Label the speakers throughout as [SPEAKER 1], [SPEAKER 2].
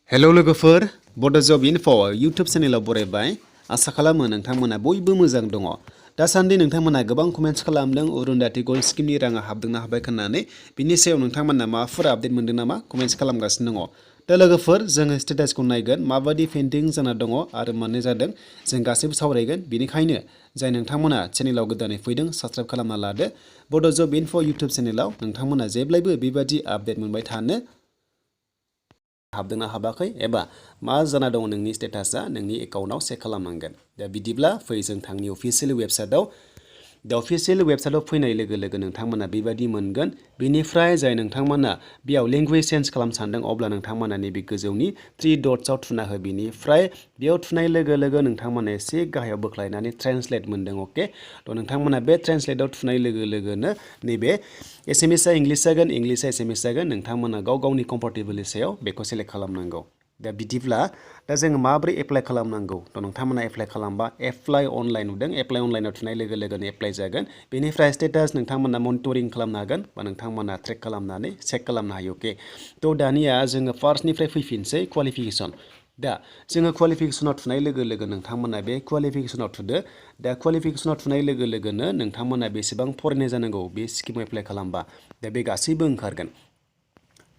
[SPEAKER 1] hello लोगोफोर बड' जब info YouTube चेनेलाव बरायबाय आसा खालामो नोंथांमोना बयबो मोजां दङ दासान्दि नोंथांमोना गोबां कमेन्ट्स खालामदों अरुंधति गोल्ड स्कीमनि राङा हाबदोंना हाबाखै होननानै बिनि सायाव नोंथांमोना माबाफोर आपडेट मोनदों नामा कमेन्ट्स खालामगासिनो दङ दा लोगोफोर जोङो स्टेटासखौ नायगोन माबादि पेन्डिं जाना दङ आरो मानो जादों जों गासैबो सावरायगोन बेनिखायनो जाय नोंथांमोना चेनेलाव गोदानै फैदों साबस्क्राइब खालामना लादो बड' जब इनफो इउटुब चेनेलाव नोंथांमोना जेब्लायबो बेबादि आपडेट मोनबाय थानो हाबदोंना हाबाखै एबा मा जाना दङ नोंनि स्टेटासा नोंनि एकाउन्टाव चेक खालामनांगोन दा बिदिब्ला फै जों थांनि अफिसियेल वेबसाइटआव दा अफिसियेल वेबसाइटआव फैनाय लोगो लोगो नोंथांमोना बेबायदि मोनगोन बेनिफ्राय जाय नोंथांमोना बेयाव लेंगुवेज चेन्ज खालामनो सानदों अब्ला नोंथांमोना नैबे गोजौनि 3 डट्सआव थुना हो बिनिफ्राय बेयाव थुनाय लोगो लोगो नोंथांमोना एसे गाहायाव बोख्लायनानै ट्रेन्सलेट मोनदों अके थ' नोंथांमोना बे ट्रेन्सलेटआव थुनाय लोगो लोगोनो नैबे एसामिसआ इंलिश जागोन इंलिशआ एसामिस जागोन नोंथांमोना गाव गावनि कम्फर्टेबलनि सायाव बेखौ सेलेक्ट खालामनांगौ दा बिदिब्ला दा जोङो माबोरै एप्लाइ खालामनांगौ थ' नोंथांमोना एप्लाइ खालामबा एप्लाइ अनलाइन नुदों एप्लाइ अनलाइनाव थुनाय लोगो लोगोनो एप्लाइ जागोन बेनिफ्राय स्टेटास नोंथांमोना मनिटरिं खालामनो हागोन बा नोंथांमोना ट्रेक खालामनानै चेक खालामनो हायो अके थ' दानिया जोङो फार्स्टनिफ्राय फैफिनसै क्वालिफिकेसन दा जोङो क्वालिफिकेसनाव थुनाय लोगो लोगो नोंथांमोना बे क्वालिफिकेसनाव थुदो दा क्वालिफिकेसनाव थुनाय लोगो लोगोनो नोंथांमोना बेसेबां फरायनाय जानांगौ बे स्किमाव एप्लाइ खालामबा दा बे गासैबो ओंखारगोन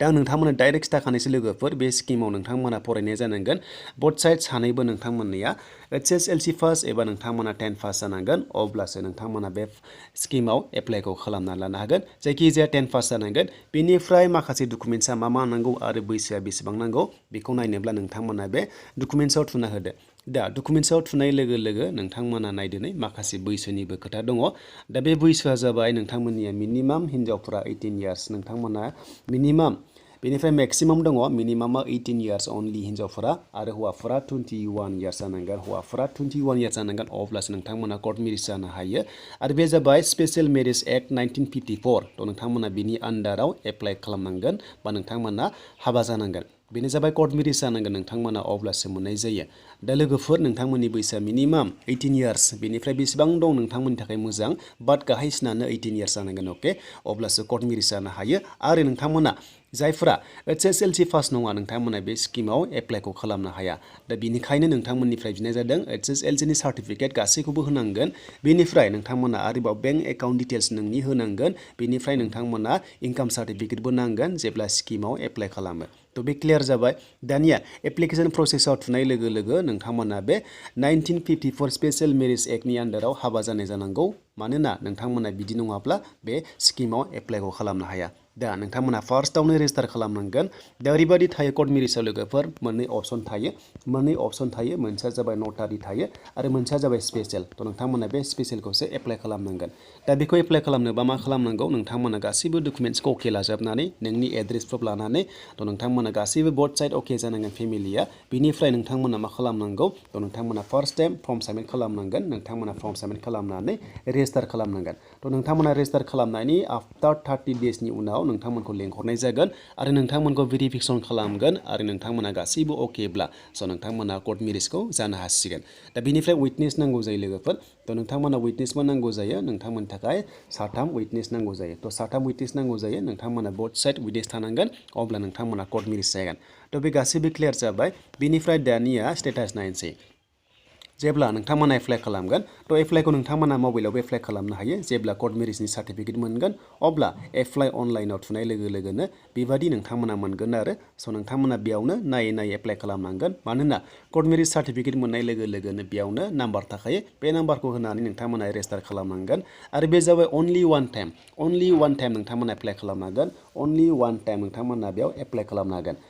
[SPEAKER 1] दा नोंथांमोना डाइरेक्ट खिथाखानोसै लोगोफोर बे स्किमाव नोंथांमोना फरायनाय जानांगोन बोथ साइड सानैबो नोंथांमोननिया HSLC पास एबा नोंथांमोना 10 पास जानांगोन अब्लासो नोंथांमोना बे स्किमाव एप्लाइखौ खालामना लानो हागोन जायखिजाया 10 पास जानांगोन बेनिफ्राय माखासे डकुमेन्ट्सआ मा नांगौ आरो बैसोआ बेसेबां नांगौ बेखौ नायनोब्ला नोंथांमोना बे डकुमेन्ट्सआव थुना होदो दा डकुमेन्ट्सआव थुनाय लोगो लोगो नोंथांमोना नायदोनै माखासे बैसोनिबो खोथा दङ दा बे बैसोआ जाबाय नोंथांमोननिया मिनिमाम हिनजावफोरा 18 इयार्स नोंथांमोना मिनिमाम बेनिफ्राय मेक्सिमाम दङ मिनिमामा 18 इयार्स अनलि हिनजावफोरा आरो हौवाफोरा 21 इयार्स जानांगोन हौवाफोरा 21 इयार्स जानांगोन अब्लासो नोंथांमोना कर्ट मेरिज जानो हायो आरो बे जाबाय स्पेशल मेरिज एक्ट 1954 थ' नोंथांमोना बिनि आन्डाराव एप्लाइ खालामनांगोन बा नोंथांमोना हाबा जानांगोन बेनो जाबाय कर्ट मेरिज जानांगोन नोंथांमोना अब्लासो मोननाय जायो दा लोगोफोर नोंथांमोननि बैसोआ मिनिमाम 18 इयार्स बेनिफ्राय बेसेबां दं नोंथांमोननि थाखाय मोजां बाट गाहायसिनानो 18 इयार्स जानांगोन अके अब्लासो कर्ट मेरिज जानो हायो आरो नोंथांमोना जायफोरा HSLC पास नङा नोंथांमोना बे स्किमाव एप्लाइखौ खालामनो हाया दा बिनिखायनो नोंथांमोननिफ्राय बिनाय जादों HSLC नि सार्टिफिकेट गासैखौबो होनांगोन बेनिफ्राय नोंथांमोना आरोबाव बेंक एकाउन्ट डिटेल्स नोंनि होनांगोन बेनिफ्राय नोंथांमोना इनकाम सार्टिफिकेटबो नांगोन जेब्ला स्किमाव एप्लाइ खालामो थ' बे क्लियार जाबाय दानिया एप्लिकेसन प्रसेसआव थुनाय लोगो लोगो नोंथांमोना बे 1954 स्पेशल मेरिज एक्टनि आन्डाराव हाबा जानाय जानांगौ मानोना नोंथांमोना बिदि नङाब्ला बे स्किमाव एप्लाइखौ खालामनो हाया दा नोंथांमोना फार्स्टआवनो रेजिस्टार खालामनांगोन दा ओरैबायदि थायो कर्ट मेरिजआव लोगोफोर मोननै अपसन थायो मोनसेया जाबाय नटारि थायो आरो मोनसेया जाबाय स्पेशल थ' नोंथांमोना बे स्पेशलखौसो एप्लाइ खालामनांगोन दा बेखौ एप्लाइ खालामनोबा मा खालामनांगौ नोंथांमोना गासैबो डकुमेन्ट्सखौ अके लाजोबनानै नोंनि एड्रेस प्रुफ लानानै थ' नोंथांमोना गासैबो बोथ साइड अके जानांगोन फेमिलिया बिनिफ्राय नोंथांमोना मा खालामनांगौ थ' नोंथांमोना फार्स्ट टाइम फर्म साबमिट खालामनांगोन नोंथांमोना फर्म साबमिट खालामनानै रेजिस्टार खालामनांगोन थ' नोंथांमोना रेजिस्टार खालामनायनि आफ्टार 30 डेजनि उनाव नोंथांमोनखौ लेंहरनाय जागोन आरो नोंथांमोनखौ भेरिफिकेसन खालामगोन आरो नोंथांमोना गासैबो अकेब्ला स' नोंथांमोना कर्ट मेरिजखौ जानो हासिगोन दा बेनिफ्राय उइटनेस नांगौ जायो लोगोफोर थ' नोंथांमोना उइटनेसबो नांगौ जायो नोंथांमोननि थाखाय 3 उइटनेस नांगौ जायो थ' 3 उइटनेस नांगौ जायो नोंथांमोना बोथ साइड उइटनेस थानांगोन अब्ला नोंथांमोना कर्ट मेरिज जागोन थ' बे गासैबो क्लियार जाबाय बेनिफ्राय दानिया स्टेटास नायनोसै जेब्ला नोंथांमोना एप्लाइ खालामगोन थ' एप्लाइखौ नोंथांमोना मबाइलावबो एप्लाइ खालामनो हायो जेब्ला कर्ट मेरिजनि सार्टिफिकेट मोनगोन अब्ला एप्लाइ अनलाइनाव थुनाय लोगो लोगोनो बेबादि नोंथांमोना मोनगोन आरो स' नोंथांमोना बेयावनो नायै एप्लाइ खालामनांगोन मानोना कर्ट मेरिज सार्टिफिकेट मोननाय लोगो लोगोनो बेयावनो नाम्बार थाखायो बे नाम्बारखौ होनानै नोंथांमोना रेजिस्टार खालामनांगोन आरो बे जाबाय अनलि वान टाइम नोंथांमोना एप्लाइ खालामनांगोन अनलि वान टाइम नोंथांमोना बेयाव एप्लाइ खालामनो हागोन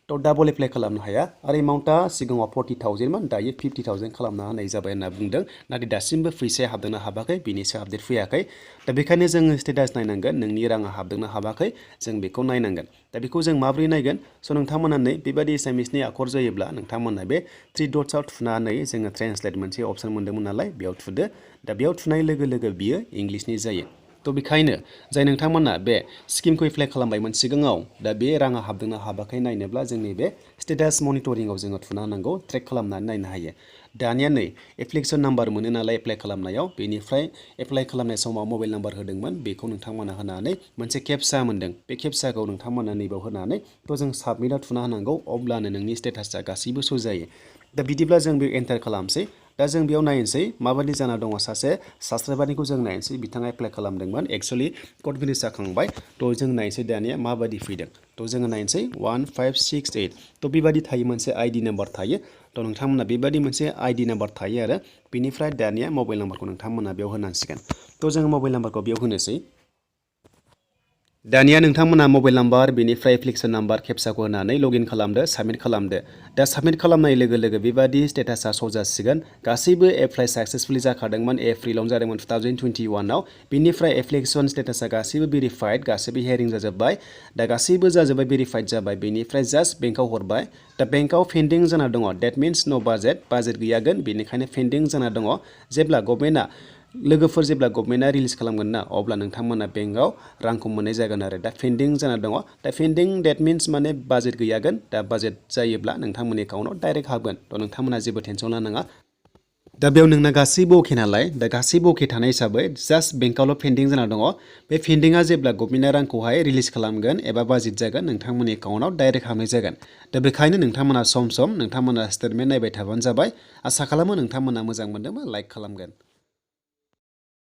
[SPEAKER 1] थ' डाबल एप्लाइ खालामनो हाया आरो एमाउन्टआ सिगाङाव 40,000मोन दायो 50,000 खालामना होनाय जाबाय होनना बुंदों नाथाय दासिमबो फैसाया हाबदोंना हाबाखै बेनि सायाव आपडेट फैयाखै दा बेखायनो जोङो स्टेटास नायनांगोन नोंनि राङा हाबदोंना हाबाखै जों बेखौ नायनांगोन दा बेखौ जों माबोरै नायगोन स' नोंथांमोना नै बेबादि एसामिसनि आखर जायोब्ला नोंथांमोना बे 3 डट्सआव थुनानै जोङो ट्रेन्सलेट मोनसे अपसन मोन्दोंमोन नालाय बेयाव थुदो दा बेयाव थुनाय लोगो लोगो बियो इंलिशनि जायो थ' बेखायनो जाय नोंथांमोना बे स्किमखौ एप्लाइ खालामबायमोन सिगाङाव दा बे राङा हाबदोंना हाबाखै नायनोब्ला जोंनि बे स्टेटास मनिटरिंआव जोङो थुना होनांगौ ट्रेक खालामनानै नायनो हायो दानिया नै एप्लिकेसन नाम्बार मोनो नालाय एप्लाइ खालामनायाव बेनिफ्राय एप्लाइ खालामनाय समाव मबाइल नाम्बार होदोंमोन बेखौ नोंथांमोना होनानै मोनसे केपसा मोनदों बे केपसाखौ नोंथांमोना नैबाव होनानै थ' जों साबमिटआव थुना होनांगौ अब्लानो नोंनि स्टेटासा गासैबो शो जायो दा बिदिब्ला जों बे एन्टार खालामसै दा जों बेयाव नायनोसै माबायदि जाना दङ सासे साबस्क्राइबारनिखौ जों नायनोसै बिथाङा एप्लाइ खालामदोंमोन एक्सुवेलि कड फिनिश जाखांबाय थ' जों नायनोसै दानिया माबायदि फैदों थ' जोङो नायनोसै 1568 थ' बेबायदि थायो मोनसे आइडि नाम्बार थायो थ' नोंथांमोना बेबायदि मोनसे आइडि नाम्बार थायो आरो बेनिफ्राय दानिया मबाइल नाम्बारखौ नोंथांमोना बेयाव होनांसिगोन थ' जोङो मबाइल नाम्बारखौ बेयाव होनोसै दानिया नोंथांमोना मबाइल नाम्बार बेनिफ्राय एप्लिकेसन नाम्बार केपसाखौ होनानै लगइन खालामदो साबमिट खालामदो दा साबमिट खालामनाय लोगो लोगो बेबादि स्टेटासा शो जासिगोन गासैबो एप्लाइ साक्सेसफुलि जाखादोंमोन एप्रिलावनो जादोंमोन 2021आव बेनिफ्राय एप्लिकेसन स्टेटासा गासैबो भेरिफाइड गासैबो हियारिं जाजोब्बाय दा गासैबो जाजोब्बाय भेरिफाइड जाबाय बेनिफ्राय जास्ट बेंकआव हरबाय दा बेंकआव पेन्डिं जाना दङ डेट मिन्स नो बाजेट गैयागोन बेनिखायनो पेन्डिं जाना दङ जेब्ला गभर्नमेन्टआ लोगोफोर जेब्ला गभर्नमेन्टआ रिलिज खालामगोन ना अब्ला नोंथांमोना बेंकआव रांखौ मोननाय जागोन आरो दा पेन्डिं जाना दङ दा पेन्डिं डेट मिन्स माने बाजेट गैयागोन दा बाजेट जायोब्ला नोंथांमोननि एकाउन्टआव डाइरेक्ट हाबगोन थ' नोंथांमोना जेबो टेनसन लानाङा दा बेयाव नोंना गासैबो अके नालाय दा गासैबो अके थानाय हिसाबै जास्ट बेंकआवल' पेन्डिं जाना दङ बे पेन्डिंआ जेब्ला गभर्नमेन्टआ रांखौहाय रिलिज खालामगोन एबा बाजेट जागोन नोंथांमोननि एकाउन्टआव डाइरेक्ट हाबनाय जागोन दा बेखायनो नोंथांमोना सम सम नोंथांमोना स्टेटमेन्ट नायबाय थाबानो जाबाय आसा खालामो नोंथांमोना मोजां मोनदोंबा लाइक खालामगोन